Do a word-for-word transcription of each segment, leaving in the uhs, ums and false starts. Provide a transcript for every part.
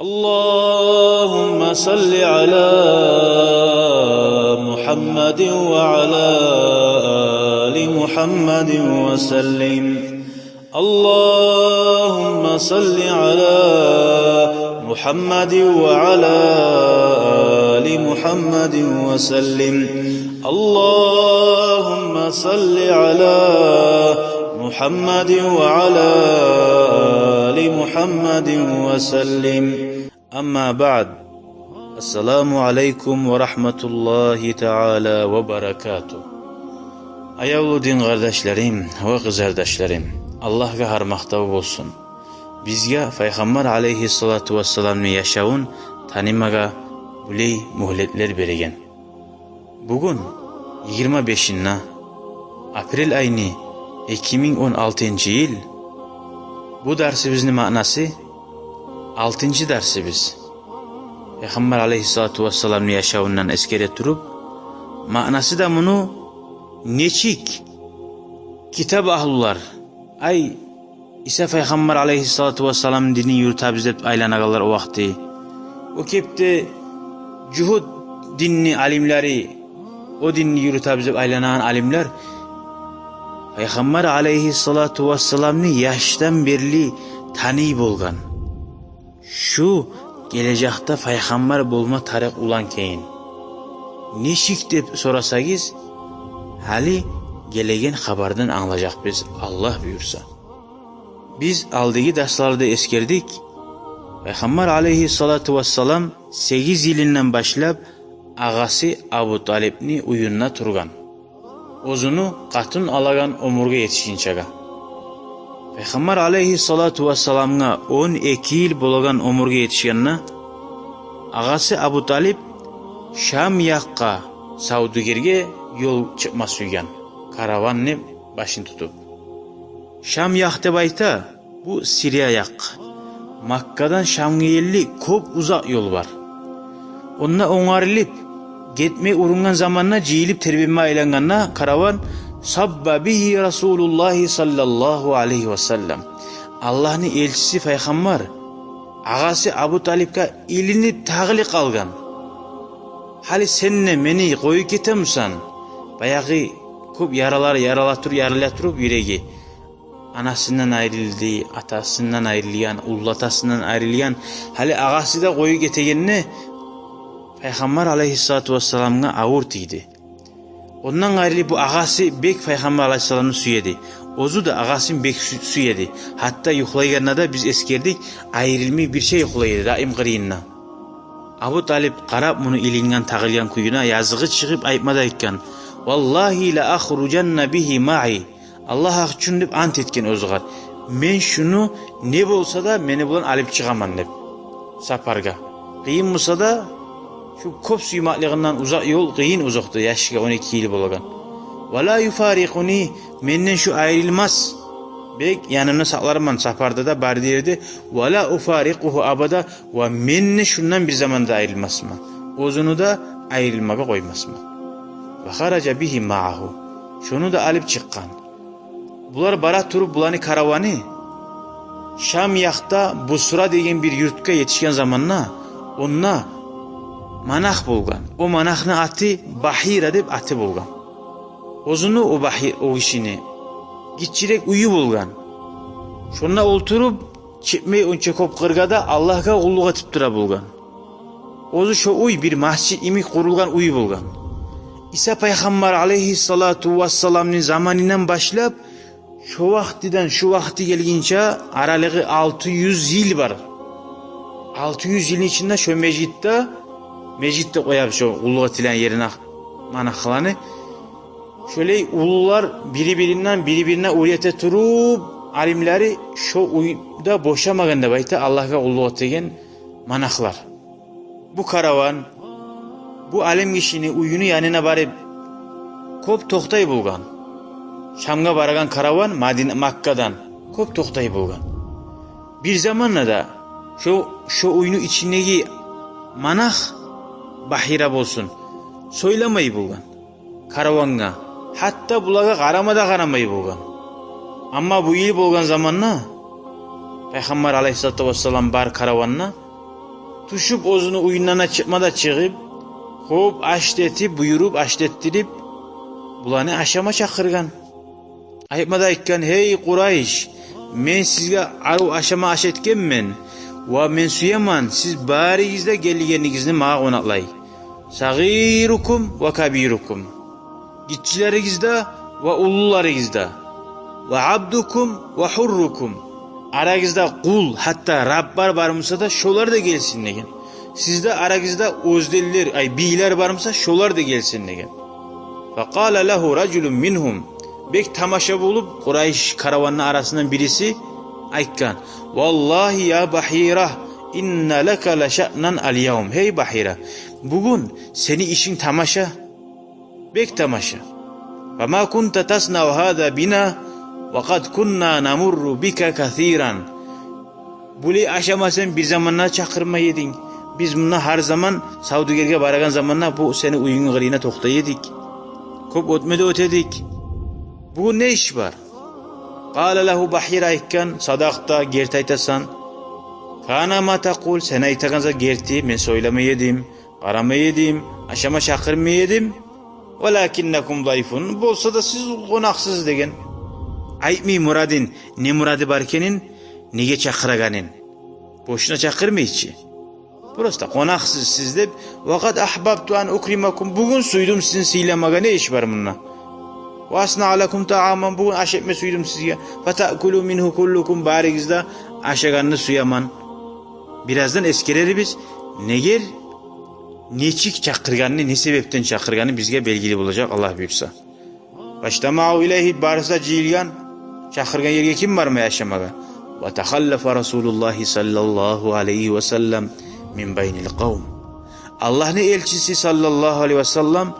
اللهم صل على محمد وعلى آل محمد وسلم. اللهم صل على محمد وعلى آل محمد وسلم. اللهم صل على محمد وعلى آل محمد وسلم. أما بعد. السلام عليكم ورحمة الله تعالى وبركاته. Аявлу дин къардашларым ва къызардашларым, Аллагьгъа гьар макътав болсун, бизге Пайхаммар алейгьиссалату вассаламны яшавун танымагъа булай мюгьлетлер береген. Бугюн йигирма бешинде апрель айны, эки минг он алтынчы йыл. Бу дарсыбызны маънасы, алтынчы дарсыбыз, Пайхаммар алейгьиссалату вассаламны яшавундан эсгере туруп, маънасы да муну нечик китап агьлулар, ай, Иса Пайхаммар алейгьиссалату вассаламны динин юрютебиз деп айланагъанлар о вакъти, о кепде жугьут динни алимлери, о динни юрютебиз деп айланагъан алимлер Пайхаммар алейгьиссалату вассаламны яшдан берли таный болгъан. Шу гележекде пайхаммар болма тарыкъ улан экенин нечик деп сорасагъыз, гьали гелеген хабардан англажакъбыз, Аллагь буюрса. Биз алдагъы дарсларда эсгердик, Пайхаммар алейгьиссалату вассалам сегиз йылындан башлап агъасы Абу Талипни уьюнде тургъан, оьзюню къатын алагъан оьмюрге етишгинчеге. Пайхаммар алейгьиссалату вассаламгъа он эки йыл болагъан оьмюрге етишгенде, агъасы Абу Талип Шам якъгъа савдюгерге ёл чыкъма сюйген, караванны башын тутуп. Шам якъ деп айта, бу Сирия якъ. Маккадан Шамгъа ерли кёп узакъ ёл бар. Онда онгарылып гетме урунгъан заманда, жыйылып тербенме айлангъанда караван, сабба бигьи Расулуллагьи саллаллагьу алайгьи ва саллам. Аллагьны элчиси Пайхаммар агъасы Абу Талипге илинип тагъылып къалгъан. Гьали сен де мени къоюп гетемисен? Баягъы кёп яралар, ярала тур-, ярыла туруп юреги. Анасындан айрылды, атасындан айрылгъан, уллатасындан айрылгъан. Гьали агъасы да къоюп гетегенде Пайхаммар алайгьиссалату вассаламгъа авур тийди. Ондан къайры бу агъасы бек Пайхаммар алайгьиссаламны сюеди. Оьзю де агъасын бек сю-, сюеди. Гьатта юхлайгъанда да, биз эсгердик, айрылмай бирче юхлай эди, даим къырыйында. Абу Талип къарап муну илинган, тагъылгъан кююне, языгъы чыгъып айтма да айтгъан: «Валлагьи ла ахружанна бигьи маъи». Аллагь гьакъ учун деп ант этген оьзюгер. Мен шуну не болса да мени булан алып чыгъаман деп сапаргъа. Къыйын болса да, шу кёп сюймеклигинден узакъ ёл, къыйын узакъда яшгъа, он эки йыл болагъан. «Ва ла юфарикъуни», менден шу айрылмас. Бек янымда сакъларман сапарда да, бары да ерде. «Ва ла уфарикъугьу абада», ва мен де шундан бир заманда айрылмасман. Оьзюню де айрылмагъа къоймасман. «Ва хаража бигьи маъагьу». Шуну да алып чыкъгъан. Булар бара туруп, буланы караваны Шам якъда Бусра деген бир юртгъа етишген заманда, онда монах болгъан. О монахны аты Багьира деп аты болгъан. Оьзюню о Багьи-, о гишини гиччирек уьюю болгъан. Шонда олтуруп, чыкъмай онча кёп къыргъа да, Аллагьгъа къуллукъ этип тура болгъан. Оьзю шо уьй бир межит йимик къурулгъан уьй болгъан. Иса Пайхаммар алайгьиссалату вассаламны заманындан башлап, шо вакътиден шу вакъти гелгинче аралыгъы алты юз йыл бар. Алты юз йылны ичинде шо межитде, межитде къоябыз шо къуллукъ этилген ерине монахланы. Шолай уллулар бири-биринден, бири-бирине уьйрете туруп, алимлери, шо уьй де бошамагъан деп айта Аллагьгъа къуллукъ этеген монахлар. Бу караван бу алим гишини уьюню янына барып кёп токътай болгъан. Шамгъа барагъан караван Мадина, Маккадан кёп токътай болгъан. Бир заманда да шо, шо уьйню ичиндеги монах, Багьира болсун, сёйлемей болгъан каравангъа. Гьатта булагъа къарама да къарамай болгъан. Амма бу йыл болгъан заманда Пайхаммар алайгьиссалату вассалам бар караванда, тюшюп, оьзюню уьюнден чыкъма да чыгъып, кёп аш да этип, буюруп, аш да этдирип, буланы ашама чакъыргъан. Айтма да айтгъан: «Гьей Къурайш, мен сизге арив ашама аш этгенмен, ва мен сюемен сиз баригиз де гелгенигизни магъа къонакълай. Сагъирукум ва кабирукум, гиччилеригиз де ва уллуларыгъыз да, ва абдукум ва гьуррукум, арагъызда къул, гьатта раб бар, бар буса да, шолар да гелсин», — деген. «Сизде арагъызда оьзденлер, ай, бийлер бар буса, шолар да гелсин», — деген. Факъала лагьу ражулун мингьум. Бек тамаша болуп, Къурайш караванны арасындан бириси айтгъан: «Валлагьи, я Багьира, инна лака лашаънан аль-явм». «Гьей Багьира, бугюн сени ишинг тамаша, бек тамаша. Фама кунта таснау гьаза бина, ва къад кунна намурру бика касиран. Булай ашама сен бир заманда чакъырмай эдинг. Биз мунда гьар заман савдюгерге барагъан заманда бу сени уьюнгню къырыйына токътай эдик. Кёп оьтме де оьте эдик. Бугюн не иш бар?» Къала лагьу, Багьира айтгъан: «Садакъта, герти айтасан. Кана ма такъул, сен айтагъан зат герти, мен сёйлемей эдим, къарамай эдим, ашама чакъырмай эдим. Валакиннакум дайфун, болса да сиз къонакъсыз», — деген. Айтмай мурадын, не мурады бар экенин, неге чакъырагъанын. Бошуна чакъырмай чы. Просто къонакъсыз сиз деп. «Ва къад агьбабту ан укримакум, бугюн сюйдюм сизин сыйламагъа, не иш бар мунда? Ва аснаъа лакум таъаман, бугюн аш этме сюйдюм сизге. Фатаъкулу мингьу куллукум, баригиз де ашагъанны сюемен». Бираздан эсгерербиз, негер, нечик чакъыргъанны, не себепден чакъыргъанны бизге белгили болажакъ, Аллагь буюрса. Фажтамау илайгьи, барысы да жыйылгъан. Чакъыргъан ерге ким бармай ашамагъа? Ва тахаллафа Расулуллагьи саллаллагьу алайгьи ва саллам мин байнил къавм. Аллагьны элчиси саллаллагьу алайгьи ва саллам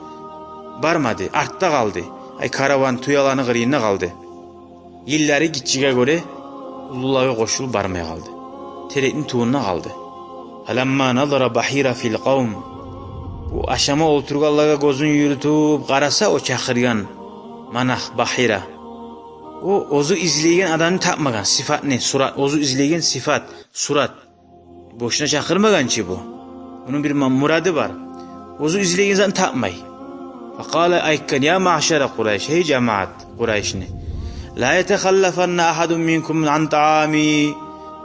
бармады, артда къалды. Ай, караван тюелени къырыйында къалды. Йыллары гиччиге гёре уллулагъа къошулуп бармай къалды. Терекни тюбюнде къалды. Фаламма назара Багьира фил къавм. Бу ашама олтургъанлагъа гёзюн юрютюп къараса, о чакъыргъан монах Багьира, о оьзю излейген адамны тапмагъан, сыфатны, сурат, оьзю излейген сыфат, сурат. Бошуна чакъырмагъан чы бу. Муну бир ма-, мурады бар. Оьзю излейген затын тапмай. Факъала, айтгъан: «Я маъшара Къурайш, гьей жамаат Къурайшны. Ла ятахаллафанна агьадун минкум ан таъами.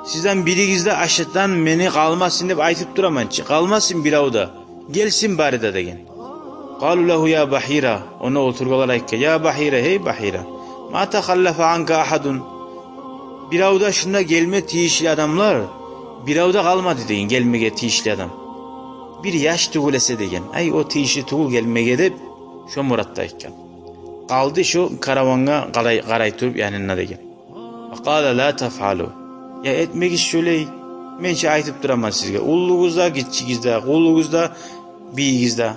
Сизден биригиз де ашдан мени къалмасын деп айтып тураман чы. Къалмасын бирев де. Гелсин бары да», — деген. Къалу лагьу: «Я Багьира». Онда олтургъанлар айтгъан: «Я Багьира, гьей Багьира, ма тахаллафа анка агьадун. Бирев де шунда гелме тийишли адамлар, бирев де къалмады, — деген, — гелмеге тийишли адам. Бир яш тюгюл эсе, — деген, — ай, о тийишли тюгюл гелмеге», — деп, шо муратда айтгъан. Къалды шо каравангъа къарай, къарай туруп янында, деген. Факъала: «Ла тафъалу. Я этмегиз шолай. Мен чи айтып тураман сизге. Уллугъуз да, гиччигиз де, къулугъуз да, бийигиз де.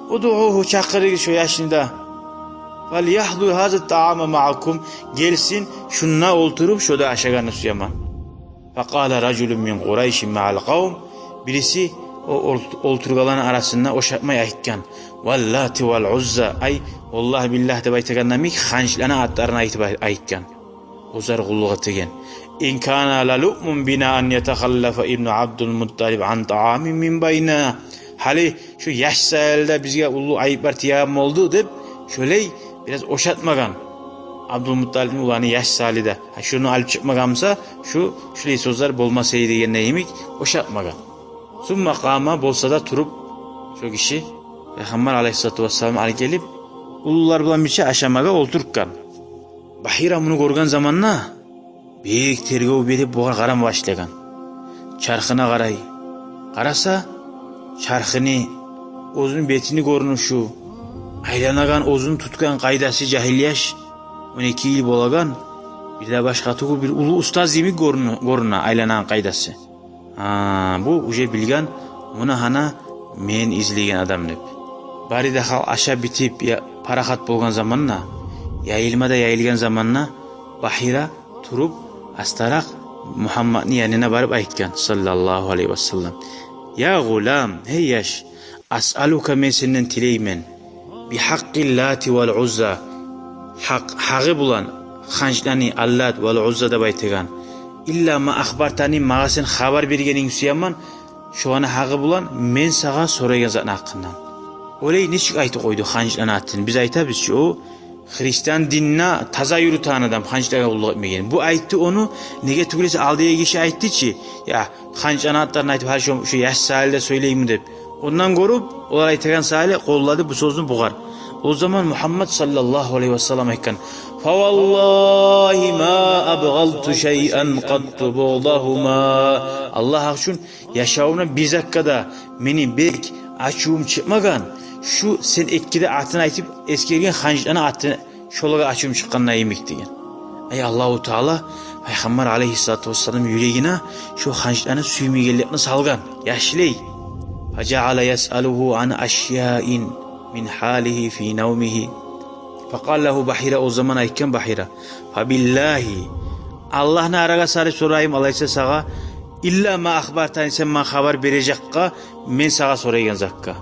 Удъугьу, чакъырыгъыз шо яшны да. Фальягьзур гьаза таъама маъакум. Гелсин, шунда олтуруп, шо да ашагъанны сюемен». Факъала ражулун мин Къурайшин маъал къавм. Бириси о олт-, олтургъанланы арасында ошатмай айтгъан: «Валлати вал Узза». Ай, валлагь-биллагь деп айтагъанда йимик, ханчланы атларын айтып ай-, айтгъан. Озар къуллукъ этеген. «Ин кана ла луъмун бина ан ятахаллафа ибну Абдул Мутталиб ан таъамин мин байна». Гьали шу яш саялы да бизге уллу айыплар тиеген болду деп, шолай бираз ошатмагъан. Абдул Мутталибни уланы яш саялы да. Гьа, шуну алып чыкъмагъан буса, шу, шулай сёзлер болмас эди дегенде йимик, ошатмагъан. Сумма къама, болса да туруп, шо гиши Пайхаммар алайгьиссалату вассаламны алып гелип, уллулар булан бирче ашамагъа олтургъан. Багьира муну гёрген заманда бек тергев берип, бугъар къарама башлагъан. Чархына къарай. Къараса, чархыны, оьзюню бетини гёрюнюшю, айланагъан, оьзюню тутгъан къайдасы, жагьил яш, он эки йыл болагъан, бир де башгъа тюгюл, бир уллу устаз йимик гёрюне, гёрюне айланагъан къайдасы. Гьа, бу уже билген, муна гьана мен излейген адам деп. Бары да халкъ ашап битип, я, парахат болгъан заманда, яйылма да яйылгъан заманда, Багьира туруп, астаракъ Мугьаммадны янына барып айтгъан, саллаллагьу алайгьи ва саллам: «Я гъулам, гьей яш, асъалука, мен сенден тилеймен, бигьакъкъи Ллати вал Узза, гьакъ, гьакъы булан ханчланы, Аллат вал Узза деп айтагъан, илла ма ахбартани, магъа сен хабар бергенинг сюемен, Шоланы гьакъы булан мен сагъа сорайгъан затны гьакъындан. Олай нечик айтып къойду ханждан атын? Биз айтабыз чы, о христиан динни таза юрютеген адам ханждагъа къуллукъ этмеген. Бу айтды ону, неге тюгюл эсе алдагъы гиши айтды чы, я, ханждан атларын айтып, гьали шо, шо яш саялы да сёйлейми деп. Ондан гёрюп, олар айтагъан саялы къоллады бу сёзню бугъар. О заман Мугьаммад саллаллагьу алайгьи ва саллам айтгъан: «Фаваллагьи ма абгъадту шайъан къатту бугъдагьума». Аллагь гьакъ учун, яшавумда бир затгъа да мени бек ачувум чыкъмагъан, шу сен экки де атын айтып эсгерген ханждан атын, шолагъа ачувум чыкъгъанда йимик деген. Ай, Аллагьу Таала Пайхаммар алайгьиссалату вассаламны юрегине шо ханжданы сюймегенликни салгъан, яшлай. Фажаала ясъалугьу ан ашяин мин гьалигьи фи навмигьи. Факъала лагьу Багьира, о заман айтгъан Багьира: «Фабиллагьи, Аллагьны арагъа салып сорайым алайса сагъа, илла ма ахбартани, сен магъа хабар бережекге, мен сагъа сорайгъан затгъа».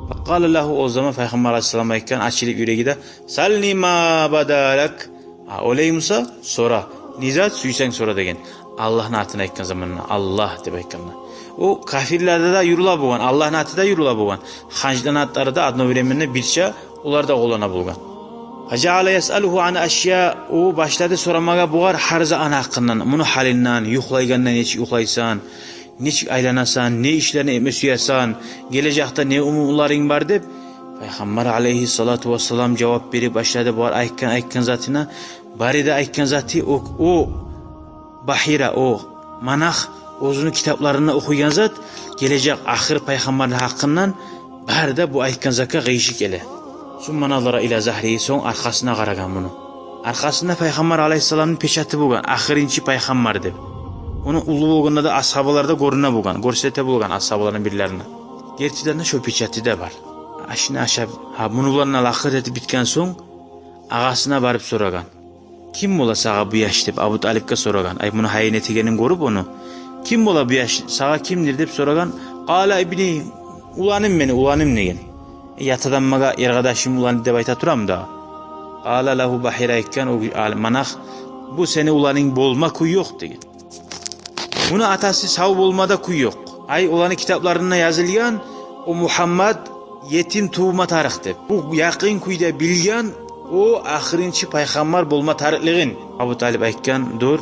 Факъала лагьу, о заман Пайхаммар алайгьиссалам айтгъан, ачылып юреги де: «Сални ма бада лак». «А, олай буса, сора. Не зат сюйсенг сора», – деген. Аллагьны атын айтгъан заманда, «Аллагь» деп айтгъанда. О кафирлерде де юрюле болгъан, Аллагьны аты да юрюле болгъан. Ханждан атлары да одновременно бирче олар да къоллана болгъан. Фажаала ясъалугьу ан ашя, о башлады сорамагъа бугъар гьар затны гьакъындан, муну гьалындан, юхлайгъанда нечик юхлайсан, нечик айланасан, не ишлени этме сюесен, гележекде не умутларынг бар деп. Пайхаммар алайгьиссалату вассалам жавап берип башлады бугъар айтгъан, айтгъан затына. Бары да айтгъан заты о, о Багьира, о монах оьзюню китапларында охуйгъан зат, гележек ахыр пайхаммарны гьакъындан, бары да бу айтгъан затгъа къыйышып геле. Сумма назара ила загьригьи, сонг аркъасына къарагъан муну. Аркъасында Пайхаммар алайгьиссаламны печаты болгъан, ахырынчы пайхаммар деп. Ону уллу болгъанда да асгьабаларда гёрюне болгъан, гёрсете болгъан асгьабаларны бирлерине. Гертиден де шо печаты да бар. Ашны ашап, гьа, муну булан да лакъыр этип битген сонг, агъасына барып сорагъан. «Ким бола сагъа бу яш?» – деп Абу Талипге сорагъан. Ай, муну гьайын этегенин гёрюп ону. «Ким бола бу яш? Сагъа кимдир?» – деп сорагъан. «Къала ибни, уланым мени, уланым», – деген. Э, ят адамгъа эркъадашым, уланым деп айта турамы дагъы? Къала лагьу Багьира, айтгъан о ал-, монах: «Бу сени уланынг болма кюй ёкъ», – деген. «Муну атасы сав болма да кюй ёкъ. Ай, оланы китапларында язылгъан, о Мугьаммад етим тувма тарыкъ деп. Бу якъын кюйде билген о ахырынчы пайхаммар болма тарыкълыгъын». Абу Талип айтгъан: «Дюр,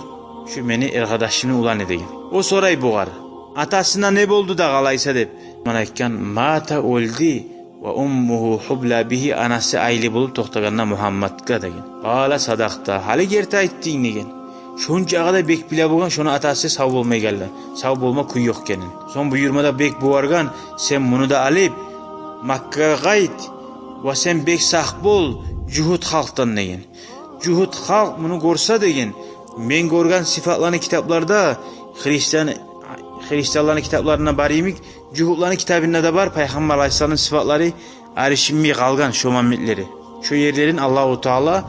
шу мени эркъадашымны уланы», – деген. О сорай бугъар: «Атасына не болду дагъы алайса?» – деп. Муна айтгъан: «Мата, оьлдю, ва уммугьу гьубла бигьи, анасы айлы болуп токътагъанда Мугьаммадгъа», – деген. «Къала садакъта, гьали герти айтдынг», – деген. Шончакъы да бек биле болгъан шону атасы сав болмайгъанлы, сав болма кюй ёкъ экенин. Сонг буюрма да бек бугъаргъан: «Сен муну да алып, Маккагъа къайт, ва сен бек сакъ бол жугьут халкъдан», – деген. «Жугьут халкъ муну гёрсе, – деген, – мен гёрген сыфатланы китапларда, христиан, христианланы китапларында бар йимик, жугьутланы китабында да бар, Пайхаммар алайгьиссаламны сыфатлары аришинмей къалгъан шо маметлери. Шо ерлерин Аллагьу Таала,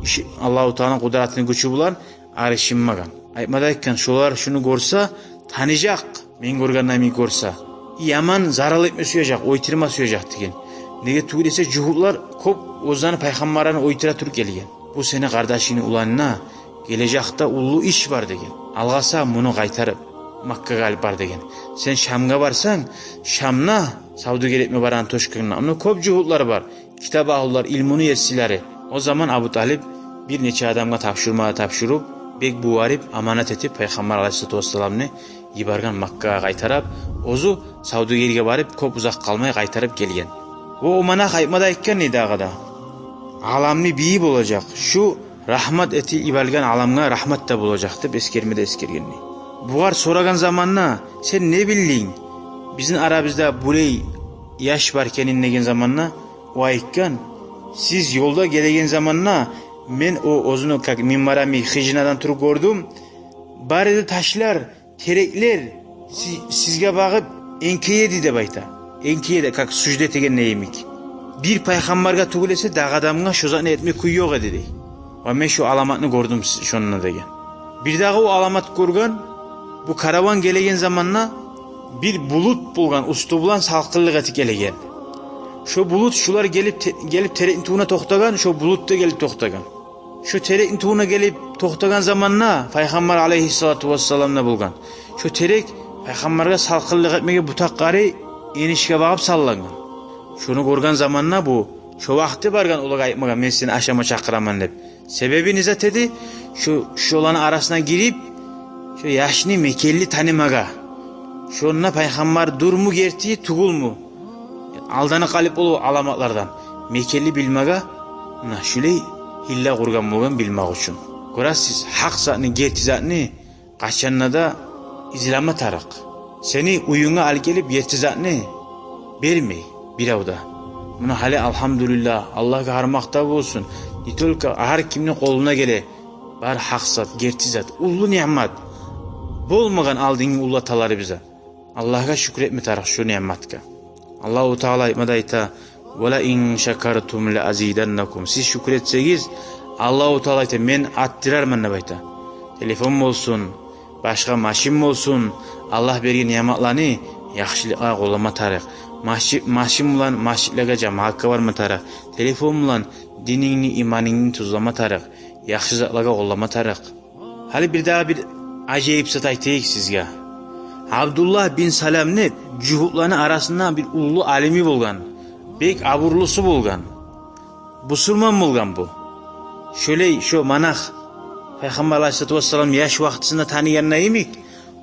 иш-, Аллагьу Тааланы къудратыны гючю булан аришинмагъан». Айтма да айтгъан: «Шолар шуну гёрсе, таныжакъ, мен гёргенни гёрсе, яман зарал этме сюежек, оьлтюрме сюежек», – деген. Неге тюгюл эсе, жугьутлар кёп оьзлени пайхаммарларын оьлтюре туруп гелген. «Бу сени къардашынгны уланына гележекде уллу иш бар, – деген. – Алгъасагъа муну къайтарып Маккагъа алып бар, – деген. – Сен Шамгъа барсанг, Шамда савдюгер этме барагъан точкангда, онда кёп жугьутлар бар, китап агьлулар, илмуну есилери». О заман Абу Талип бир нече адамгъа тапшурма тапшуруп, бек бугъарып, аманат этип, Пайхаммар алайгьиссалату вассаламны йиберген Маккагъа къайтарып, оьзю савдюгерге барып, кёп узакъ къалмай къайтарып гелген. О, о монах айтма да айтгъан эди дагъы да: «Аламны бийи болажакъ, шу рагьмат этип йиберилген аламгъа рагьмат да болажакъ», – деп эсгерме де эсгерген эди. Бугъар сорагъан заманда: «Сен не билдинг бизин арабызда булай яш бар экенин?» – деген заманда, о айтгъан: «Сиз ёлда гелеген заманда мен о оьзюню, как, минбарами хижинадан туруп гёрдюм. Бары да ташлар, тереклер си-, сизге багъып энкей эди», – деп айта. Энкей эди, как сужда этеген йимик. «Бир пайхаммаргъа тюгюл эсе, дагъы адамгъа шо затны этме кюй ёкъ эди», – дей. «Ва мен шо аламатны гёрдюм с-, шонда», – деген. Бирдагъы о аламат гёрген: бу караван гелеген заманда бир булут болгъан, уьстю булан салкъынлыкъ этип гелеген. Шо булут, шулар гелип те-, гелип терекни тюбюне токътагъан, шо булут да гелип токътагъан. Шо терекни тюбюне гелип токътагъан заманда Пайхаммар алайгьиссалату вассалам да болгъан. Шо терек Пайхаммаргъа салкъынлыкъ этмеге бутакълары энишге багъып саллангъан. Шону гёрген заманда бу, шо вакъти баргъан олагъа айтмагъа: «Мен сени ашама чакъыраман», – деп. Себеби не зат эди? Шо, шоланы арасына гирип, шо яшны мекенли танымагъа. Шонда пайхаммар дурму, герти тюгюлмю, алданып къалып болуп аламатлардан мекенли билмеге, муна шулай гьилла къургъан болгъан билмек учун. Гёресиз, гьакъ затны, герти затны къачан да излеме тарыкъ. Сени уьюнге алып гелип герти затны бермей бирев де. Муна гьали, алгьамдулиллагь, Аллагьгъа гьар макътав болсун, не только гьар кимни къолуна геле бар гьакъ зат, герти зат, уллу ниъмат. Болмагъан алдынгъы уллаталары бизге. Аллагьгъа шюкюр этме тарыкъ шу ниъматгъа. Аллагьу Таала айтмада айта: «Ва ла ин шакартум ла азиданнакум». Сиз шюкюр этсегиз, Аллагьу Таала айта, мен артдырарман деп айта. Телефон болсун, башгъа машин болсун, Аллагь берген ниъматланы яхшылыкъгъа къоллама тарыкъ. Маши-, машин булан межитлеге, жамаатгъа барма тарыкъ. Телефон булан динингни, иманынгны тюзлеме тарыкъ. Яхшы затлагъа къоллама тарыкъ. Гьали бирдагъы бир ажайып зат айтайыкъ сизге. Абдуллагь бин Салам деп жугьутланы арасында бир уллу алими болгъан, бек абурлусу болгъан. Бусурман болгъан бу. Шолай шо монах Пайхаммар алайгьиссалату вассалам яш вакътисинде таныгъанда йимик,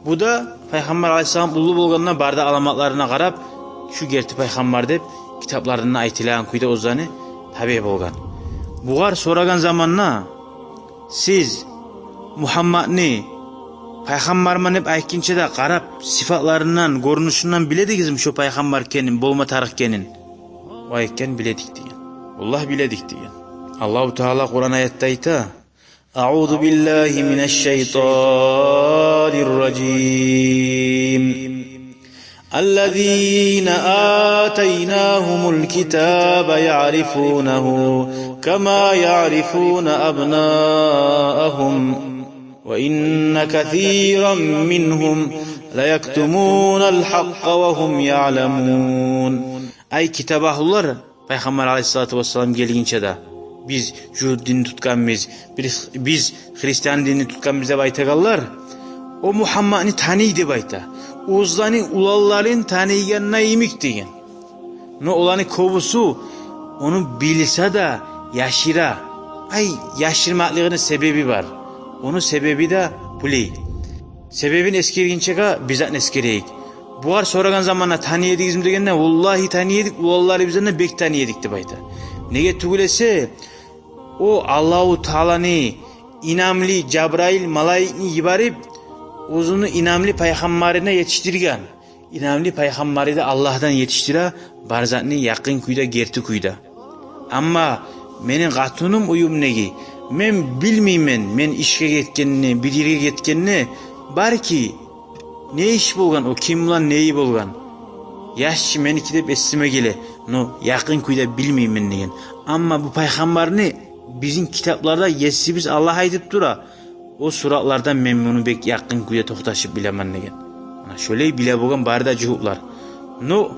бу да Пайхаммар алайгьиссалам уллу болгъанда бары да аламатларына къарап, шу герти пайхаммар деп китапларында айтылагъан кюйде оьзлени табиъ болгъан. Бугъар сорагъан заманда: «Сиз Мугьаммадны пайхаммарман деп айтгъынча да къарап, сыфатларындан, гёрюнюшюнден биледигизми шо пайхаммар экенин, болма тарыкъ экенин?» О айтгъан: «Биледик», – деген. «Валлагь, биледик», – деген. Аллагьу Таала Къуран аятда айта: «Аъузу биллагьи минаш шайтанир ражим. Аллазина атайнагьумул китаба яърифунагьу кама яърифуна абнаагьум. Ва инна касиран мингьум лаяктумунал гьакъкъа ва гьум яъламун». Ай китап агьлулар, Пайхаммар алайгьиссалату вассалам гелгинче де: «Биз жугьут динни тутгъанбыз, биз, биз христиан динни тутгъанбыз», – деп айтагъанлар, о Мугьаммадны таный деп айта, оьзлени уланларын таныйгъанда йимик, деген. Но оланы кёбюсю ону билсе де яшыра. Ай, яшырмакълыгъыны себеби бар. Ону себеби де булай. Себебин эсгергинчеге бир затны эсгерейик. Бугъар сорагъан заманда: «Таный эдигизми?» – дегенде: «Валлагьи, таный эдик, уланларыбыздан да бек таный эдик», – деп айта. Неге тюгюл эсе, о Аллагьу Тааланы инамлы Жабрайыл малайикни йиберип, оьзюню инамлы пайхаммарына етишдирген. Инамлы пайхаммары да Аллагьдан етишдире, бар затны якъын кюйде, герти кюйде. Амма мени къатыным уьюмдеги, мен билмеймен, мен ишге гетгенни, бир ерге гетгенни, балики не иш болгъан, о ким булан неи болгъан. Яшчы меники деп эсиме геле, но якъын кюйде билмеймен, – деген. – Амма бу пайхаммарны бизин китапларда Есибиз Аллагь айтып тура. О суратлардан мен муну бек якъын кюйде токъташып билемен», – деген. Муна шолай биле болгъан бары да жугьутлар. Но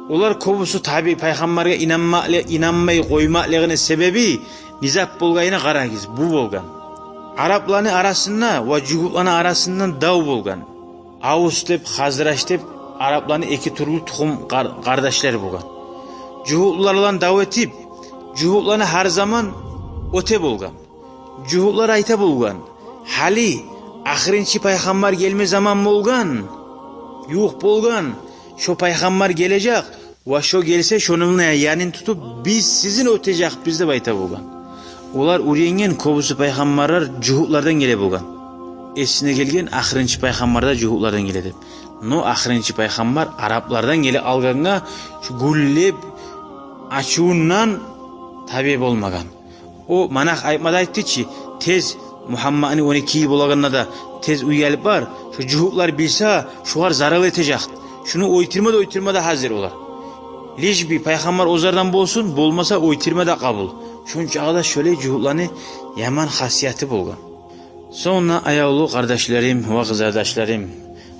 олар кёбюсю, таби, пайхаммаргъа инанмакълы-, инанмай къоймакълыгъыны себеби не зат болгъанына къарагъыз, бу болгъан. Арапланы арасында ва жугьутланы арасында дав болгъан. Авус деп, Хазраж деп, арапланы эки тюрлю тухум къар-, къардашлар болгъан. Жугьутлар булан дав этип, жугьутланы гьар заман оьте болгъан. Жугьутлар айта болгъан: «Гьали ахырынчы пайхаммар гелме заман болгъан, ювукъ болгъан. Шо пайхаммар гележек, ва шо гелсе, шону булан янын тутуп, биз сизин оьтежекбиз», – деп айта болгъан. Олар уьйренген кёбюсю пайхаммарлар жугьутлардан геле болгъан. Эсине гелген, ахырынчы пайхаммар да жугьутлардан геле деп. Но ахырынчы пайхаммар араплардан геле алгъангъа, шу гюллеп, ачувундан таби болмагъан. О монах айтмада айтды чы: «Тез, Мугьаммадны он эки йыл болагъанда да, тез уьйге алып бар, шо жугьутлар билсе, шогъар зарал этежек. Шуну оьлтюрме де, оьлтюрме де гьазир олар. Лишь бы пайхаммар оьзлерден болсун, болмаса оьлтюрме де къабул». Шончагъы да шолай жугьутланы яман хасияты болгъан. Сонг да, аявлу къардашларым ва къызардашларым,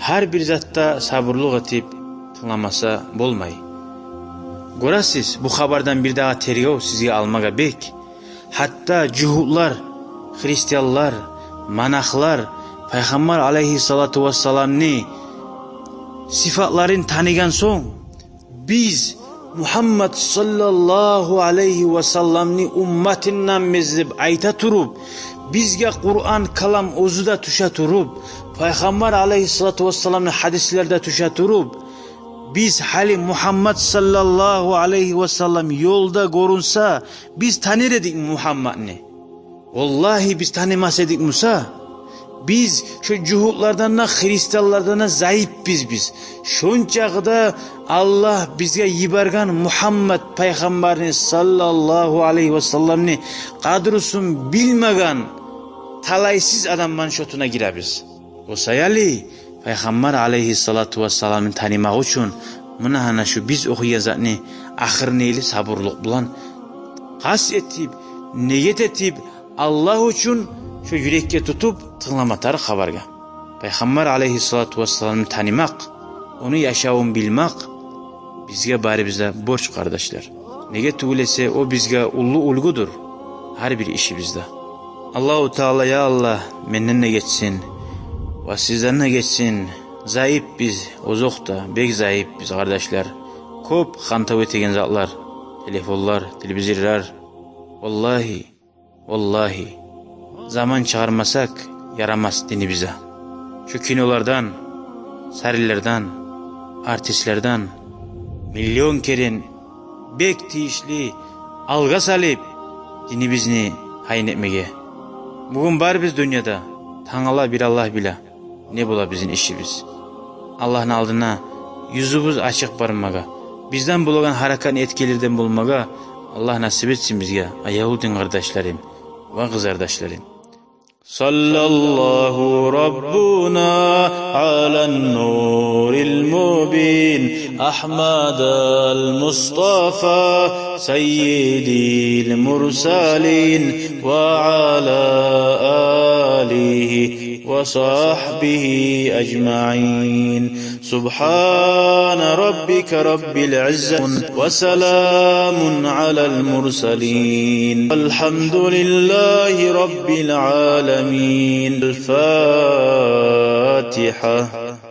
гьар бир затда сабурлукъ этип тынгламаса болмай. Гёресиз, бу хабардан бир дагъы тергев сизге алмагъа бек. Гьатта жугьутлар, христианлар, монахлар пайхаммар алайгьиссалату вассаламны сыфатларын таныгъан сонг, биз Мугьаммад саллаллагьу алайгьи васалламны умматынданбыз деп айта туруп, бизге Къуран калам оьзю де тюше туруп, Пайхаммар алайгьиссалату вассаламны гьадислери де тюше туруп, биз гьали Мугьаммад саллаллагьу алайгьи васаллам ёлда гёрюнсе, биз таныр эдикми Мугьаммадны? Валлагьи, биз танымас эдик буса, биз шо жугьутлардан да, христианлардан да зайыпбыз биз. Шончакъы да Аллагь бизге йиберген Мугьаммад пайхаммарны саллаллагьу алайгьи васалламны къадрусун билмеген талайсыз адамланы шотуна гиребиз. О саялы Пайхаммар алайгьиссалату вассаламны танымакъ учун, муна гьана шу биз охуйгъан затны ахырына ерли сабурлукъ булан къаст этип, ният этип, Аллагь учун шу юрекге тутуп тынглама тарыкъ хабаргъа. Пайхаммар алайгьиссалату вассаламны танымакъ, ону яшавун билмек бизге барыбызгъа да борч, къардашлар. Неге тюгюл эсе, о бизге уллу уьлгюдюр гьар бир ишибизде. Аллагьу Таала, я Аллагь, менден де гечсин ва сизден де гечсин. Зайыпбыз, озокъда, бек зайыпбыз, къардашлар. Кёп хантав этеген затлар: телефонлар, телевизорлар. Валлагьи, валлагьи, заман чыгъармасакъ, ярамас динибизге. Шу кинолардан, саринлерден, артистлерден миллион керен бек тийишли алгъа салып, динибизни гьайын этмеге. Бугюн барыбыз дюньяда, тангала бир Аллагь биле не бола бизин ишибиз. Аллагьны алдына юзюбюз ачыкъ бармагъа, бизден болагъан гьаракатны этгенлерден болмагъа Аллагь насип этсин бизге, аявлу дин къардашларым ва къызардашларым. صلى الله ربنا على النور المبين أحمد المصطفى سيد المرسلين وعلى آله وصحبه أجمعين. سبحان ربك رب العزة وسلام على المرسلين والحمد لله رب العالمين. الفاتحة.